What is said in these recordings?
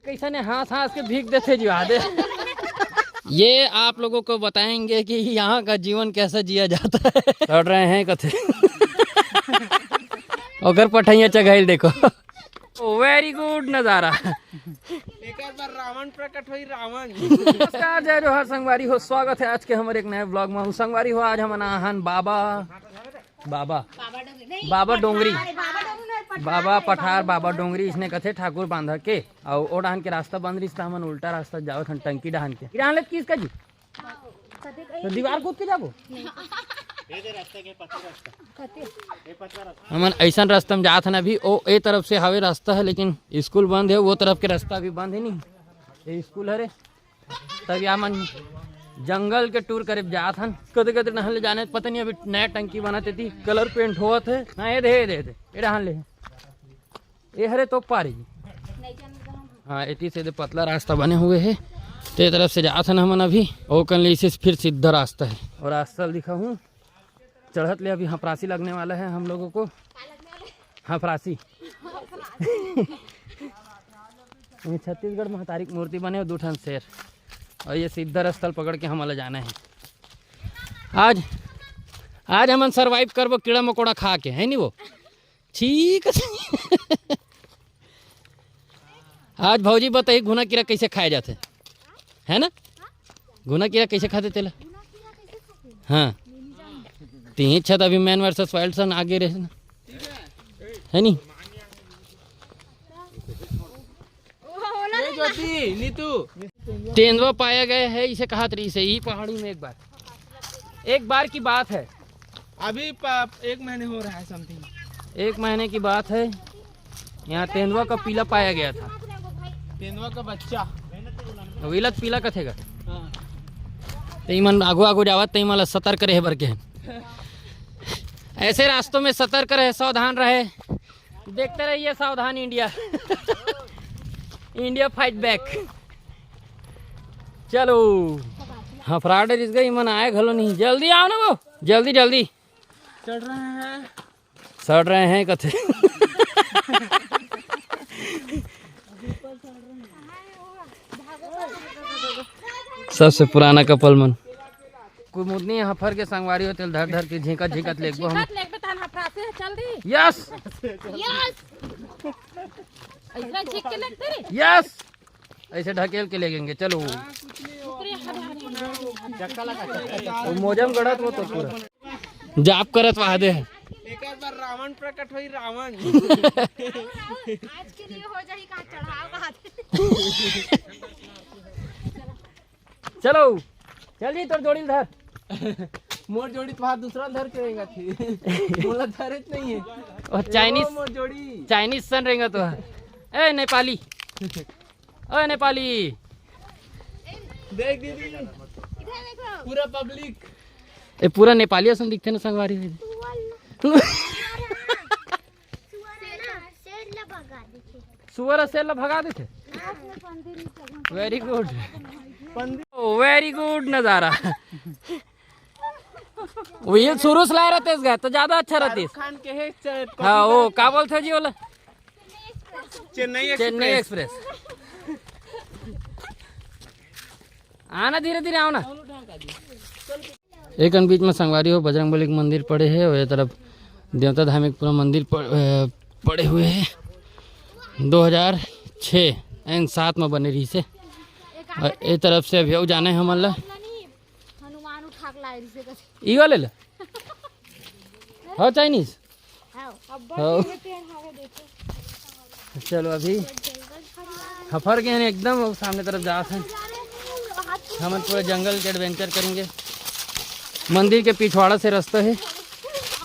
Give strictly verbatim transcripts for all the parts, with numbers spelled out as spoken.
कैसे ने हाँस हाँस के भीख देथे जी आदे। ये आप लोगों को बताएंगे कि यहाँ का जीवन कैसे जिया जाता है। लड़ रहे हैं कथे। ओकर पठैया चघाइल देखो। वेरी गुड नजारा। एकर बर रावण प्रकट होई, रावण। नमस्कार, जय जोहार संगवारी हो, स्वागत है आज के हमर एक नए व्लॉग में। संगवारी हो, आज हमन आए हन बाबा, बाबा, बाबा डोंगरी, बाबा पठार, बाबा डोंगरी, इसने कथे ठाकुर बांधा के, अउ ओ डहान के रास्ता बंद रहिस, त हमन उल्टा रास्ता जावत हन, टंकी डहान के। डहान ले किस का जी? तो दीवार कूद के जाबो। हमन ऐसन रास्ता में जात हन अभी, ओ ए तरफ से हवे रास्ता है, लेकिन स्कूल बंद है, वो तरफ के रास्ता अभी बंद है नहीं, ये स्कूल हरे। तब या मन जंगल के टूर करे जात हन। कदे कदे नहर ले जाने पता नहीं, अभी नया टंकी बनत हे, कलर पेंट होवत है ना। ये दे, ये दे, ये दे, ये डहान ले। ये हरे तो पारी। हाँ, एती से दे पतला रास्ता बने हुए है, ते तरफ से जात हन हमन अभी। ओ कन ले इसे फिर सीधा रास्ता है। और रास्ता दिखा हूँ, चढ़त ले अभी हफरासी लगने वाला है हम लोगों को। हफरासी। ये छत्तीसगढ़ महतारी के मूर्ति बने हो, दू ठन शेर, और ये सीधा रास्ता पकड़ के हमला जाना है। आज, आज हमन सर्वाइव करबो कीड़ा मकोड़ा खा के, है नी वो? ठीक है। आज भौजी बताई घुना कीड़ा कैसे खाए जाथे, है ना? घुना कीड़ा कैसे खाथे तेला? हाँ, तीन छत अभी मैन वर्सेस वाइल्ड सन आगे रहे ना, है नी? ए ज्योति, नीतू। तेंदुआ पाया गया है, इसे कहा तरी से ही पहाड़ी में एक बार, एक बार की बात है। अभी प-, एक महीने हो रहा है समथिंग। एक महीने की बात है, यहाँ तेंदुआ का पीला पाया गया था। तेंदुआ का बच्चा। वही लग पीला कथेगा। हाँ। तो इमन आगू आगू जावत, तो इमन ला सतर्क रहे बर के। ऐसे रास्तों में सतर्क रहे, सावधान रहे। देखते रहिए सावधान इंडिया। India fight back. चलो, हफराट रिस गई, मन आए घलो नहीं। जल्दी आओ ना वो, जल्दी जल्दी। चढ़ रहे हैं। सड़ रहे हैं कथे। सबसे पुराना कपल मन। कुमुदनी हफर के संगवारी हो, तेल धर धर के झींकत झींकत लेगबो हम। झींकत लेगबे तहन हफरासे चल दी। यस। यस। ऐसा झींक के लेगते रे। यस। ऐसे ढकेल के लेगेंगे। चलो। ऊपरे हवा। वो मोजम गड़त वो तो पूरा। जाप करत वादे है। एकर बर रावण प्रकट होई, रावण। आज के लिए हो जाही का चढ़ाव हाथ। चलो, चल जी, तोर जोड़ी ल धर। मोर जोड़ी तो हाथ दूसरा ल धर के रहेगा थी। मोला धरे तो नहीं है। और चाइनीज, मोर जोड़ी। चाइनीज सन रहेगा तो। ए नेपाली, ओ नेपाली। देख दीदी, पूरा पब्लिक। ए, पूरा नेपाली असन दिखथे ना संगवारी। सुअर ह शेर ला भगा देथे। वेरी गुड। वेरी गुड नजारा। वो ये शुरू से लाए रहते इसका तो ज्यादा अच्छा रहती। शाहरुख खान के है च-, हाँ, वो का बोलथे जी बोला? चेन्नई चेन्नई एक्सप्रेस। एक्सप्रेस। आना धीरे धीरे आओ ना। एक अन बीच में संगवारी हो बजरंग बली के मंदिर पड़े है और ये तरफ देवता धाम एक पूरा मंदिर पड़-, अ, पड़े हुए है। दो हज़ार छः एंड सात में बने रही से। और ये तरफ से अभी अउ जाना है हमन ला। हनुमान उठा के लाए रहिसे कथे। ई वाले ले? हाँ, चाइनीज? हाँ। अब्बड़ हाँ। तेज पेड़ हवे, देखो। चलो, अभी हफर के हैं एकदम, वो सामने तरफ जात हैं। हमन पूरा जंगल के एडवेंचर करेंगे। मंदिर के पिछवाड़ा से रास्ता है,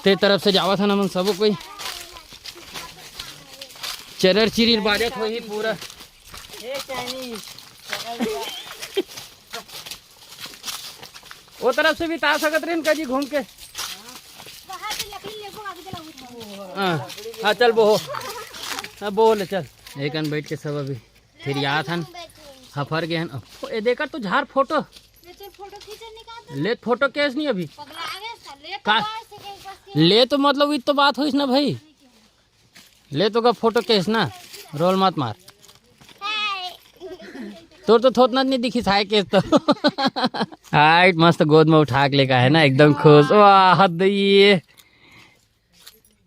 ते तरफ से जावत हन हमन सबो कोई। चरर चिरिर बाजत होही पूरा। ए चाइनीज। वो तरफ से भी ता सकत रहिन का जी घूम के। वहाँ से लकड़ी लेबो, आगे चला उठा। हाँ, हाँ, चल बोहो। हाँ, बोहो ले चल। एक अन बैठ के सब अभी फिर याद हन, हफर गए हन। अब फो-, ए, देकर तो झार फोटो। ले चल, फोटो खींच, निकाल। ले फोटो केस नहीं अभी। पगला आ गया, ले तो का? बाहर से कहीं बस के। ले तो मतलब, इत तो बात होइस ना भाई। ले तो का फोटो केस ना, रोल मत मार। तोर तो थोतना नहीं दिखी साय के तो। हाइट मस्त गोद में उठा के लेका है ना, एकदम खुश। वाह, हद ये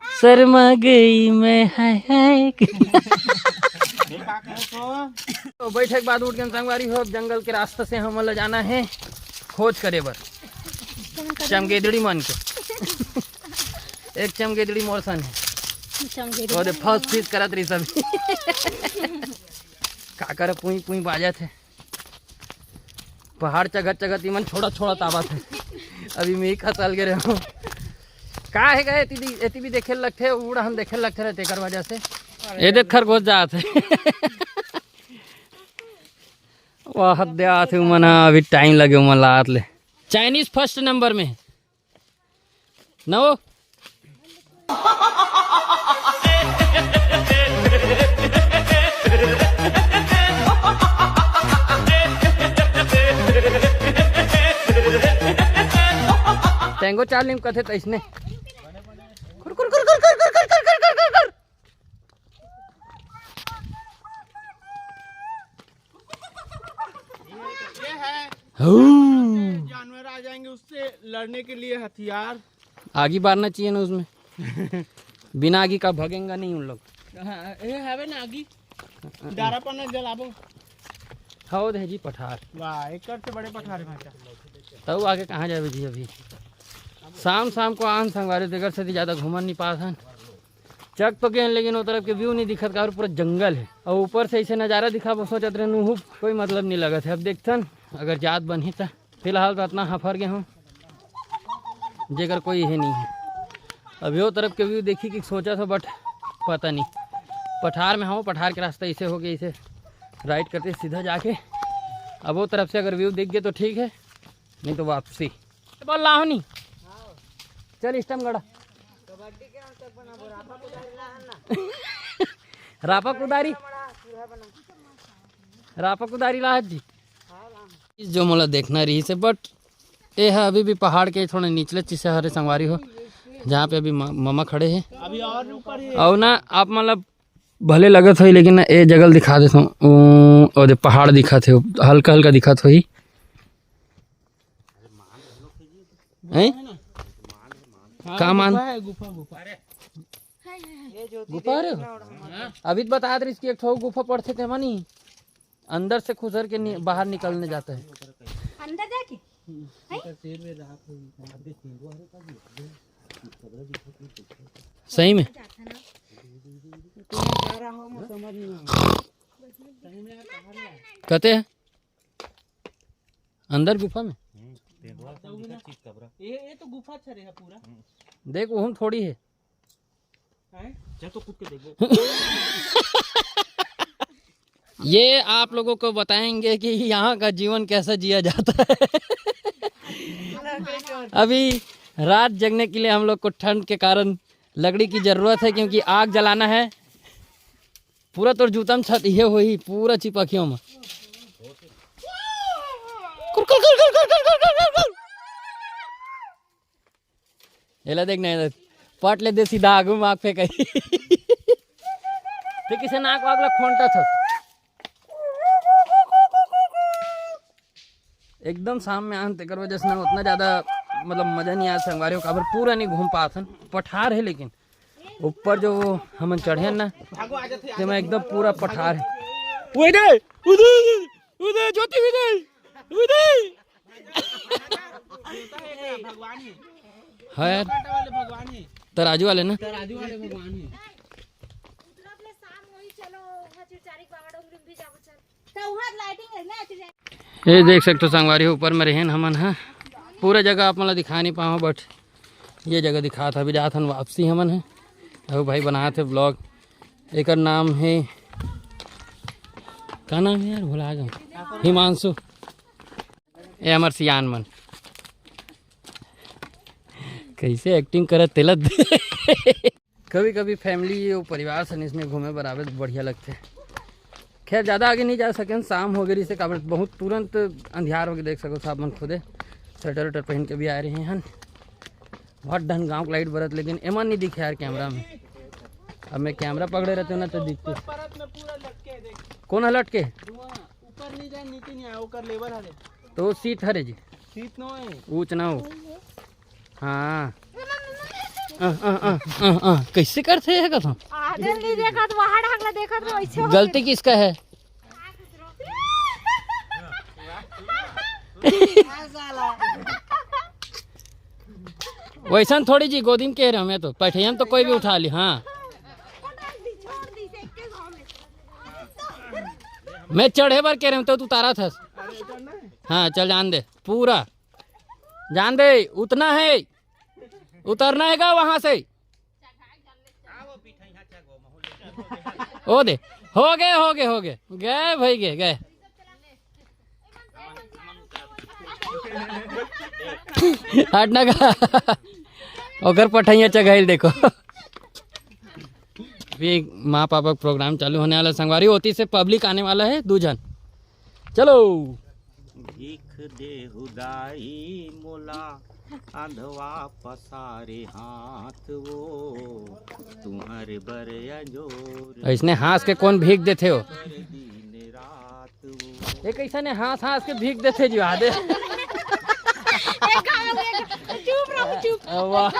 शर्मा गई मैं, हाय हाय। तो बैठे के बाद उठ के संगवारी हो, अब जंगल के रास्ता से हमन ला जाना है खोज करे बर चमगेदड़ी मन के। एक चमगेदड़ी मोर सन है। चमगेदड़ी। ओदे फस फिस करत रही सब। का कर पुई पुई बाजत है। पहाड़ चघत चघत इमन छोड़ा छोड़ा ताबत है। अभी मैं खसल गे रहे हूँ। का है गए एती भी, एती भी देखे लगथे, उड़ा हम देखे लगथे रहते एकर वजह से। ये देख खरगोश जात है। वाह, हद दे आत है उमन, अभी टाइम लगे उमन लात ले। चाइनीज फर्स्ट नंबर में। नवो। टैंगो चार लीम कथे तइसने। खुर, खुर, खुर। ये है। हऊ। जानवर आ जाएंगे, उससे लड़ने के लिए हथियार। आगी बारना चाहिए ना उसमें। बिना आगी का भगेंगा नहीं उन लोग। हाँ, ये हवे ना आगी। डारा पर ना जलाबो। हौ दे जी पठार। वाह, एकर से बड़े पठार है भाई। तब आगे कहाँ जावे जी अभी? शाम शाम को आन संगवारी, तेकर से ज़्यादा घूमन नहीं पात हन। चक तो गेन, लेकिन वो तरफ के व्यू नहीं दिखत, काबर पूरा जंगल है। और ऊपर से ऐसे नज़ारा दिखा, वो सोचत रहे नूहू कोई मतलब नहीं लगत है। अब देखथन अगर जात बनही त। फिलहाल तो इतना हफर गए हूँ जेकर कोई है नहीं है। अभी वो तरफ के व्यू देखी कि सोचा था, बट पता नहीं। पठार में हूँ, पठार के रास्ता ऐसे हो गया, इसे राइट करते सीधा जाके। अब वो तरफ से अगर व्यू दिख गए तो ठीक है, नहीं तो वापसी। बोल लाओ नहीं। चल इस टाइम गड़ा। रापा कुदारी। रापा कुदारी लाहत जी। इस जो मोला देखना रही से, बट ये है अभी भी पहाड़ के थोड़ा निचले चीज से हरे संगवारी हो, जहाँ पे अभी म-, ममा खड़े हैं। अभी और ऊपर है। और ना आप मतलब भले लगत होई, लेकिन ना ये जगह दिखा देत हूँ। ऊ, और दे पहाड़ दिखत है, हल्का हल्का दिखत होई। हैं? हाँ, का मान? गुफा है, गुफा, गुफा। गुफा रे? अभी तो बतात रहिस कि एक ठो गुफा पड़थे तेमा नहीं, अंदर से खुसर के नि-, बाहर निकलने जाता है। अंदर जाके? हैं? सही में? कहते हैं अंदर गुफा में। हम्म, तेंदुआ से निकल चीज कबरा। ये, ये तो गुफा अच्छा रहे पूरा। देख, वो हम थोड़ी है। हैं? चल तो कूद के देखो। ये आप लोगों को बताएंगे कि यहाँ का जीवन कैसा जिया जाता है। अभी रात जगने के लिए हम लोग को ठंड के कारण लकड़ी की जरूरत है, क्योंकि आग जलाना है। पूरा तोर जूता में छत इहे होही, पूरा चिपकियों में। कुर, कुर, कुर। एला देख नहीं, पट ले दे सीधा आगू में आग फेंकही। फिर किसे नाक वाग ला खोंटा था। एकदम शाम में आन, तेकर वजह से ना उतना ज्यादा मतलब मजा नहीं आया संगवारी हो, काबर पूरा नहीं घूम पात हन। पठार है, लेकिन ऊपर जो वो हमन चढ़े हन ना, तेमा एकदम पूरा पठार है। वो दे, उदय, उदय, ज्योति विजय, उदय। भगवान है। हाँ यार, कांटा वाले भगवान है। तराजू वाले ना। तराजू वाले भगवान है। उतना अपने शाम होई, चलो, वहाँ चिरचारी बाबा डोंगरी में भी जाबो, चल। ये देख सकते हो संगवारी, ऊपर में रहेन हमन ह। पूरा जगह आप मन ला दिखा नहीं पावा, बट ये जगह दिखात हन। अभी जात हन वापसी हमन ह। अभी भाई बनात हे ब्लॉग, एकर नाम है, का नाम है यार, भुला गए, हिमांशु। ये हमर सियान मन कैसे एक्टिंग करत तेला। कभी कभी फैमिली अउ परिवार सन इसमें घूमे बर आवे त बढ़िया लगथे। खैर, ज़्यादा आगे नहीं जा सकेन, शाम हो गई से, काबर बहुत तुरंत अंधियार हो गए, देख सको आप मन खुदे। स्वेटर वेटर पहन के भी आए रहे हन। बहुत ढंग गाँव के लाइट बरत, लेकिन एमन नहीं दिखे यार कैमरा में। अब मैं कैमरा पकड़े रहते ना तो दिखते। कौन है लटके? ऊपर नहीं जाए, नीचे नहीं आए, ओकर लेवल हरे। तो सीट हरे जी। सीट नो है। ऊंच ना हो। हाँ। आ, आ, आ, आ, आ, कैसे करते हैं कसम? आदर नहीं देखा तो वहाँ ढांगला देखा तो वैसे हो गलती गया। किसका है? वैसन थोड़ी जी, गोदी में कह रहे हो, मैं तो पैठिया में तो कोई भी उठा ली। हाँ, मैं चढ़े बर कह रहे हूँ तो तू तारा था। हाँ, चल जान दे, पूरा जान दे, उतना है, उतरना है का वहां से? ओ दे, हो गए, हो गए, हो गए, गए भाई, गए, गए। हटना का। ओकर पठैया चघाइल देखो। भी माँ पापा का प्रोग्राम चालू होने वाला है संगवारी, ओती से पब्लिक आने वाला है दू झन। चलो। भीख दे हुदाई मोला, अंधवा पसारे हाथ वो, तुम्हारे बर अंजोर ऐसने हाँस के कौन भीख देथे हो? दिन रात वो। एक ऐसा ने हाँस हाँस के भीख देथे जी, आदे। एक गाना, एक, चुप रहो, चुप। वाह।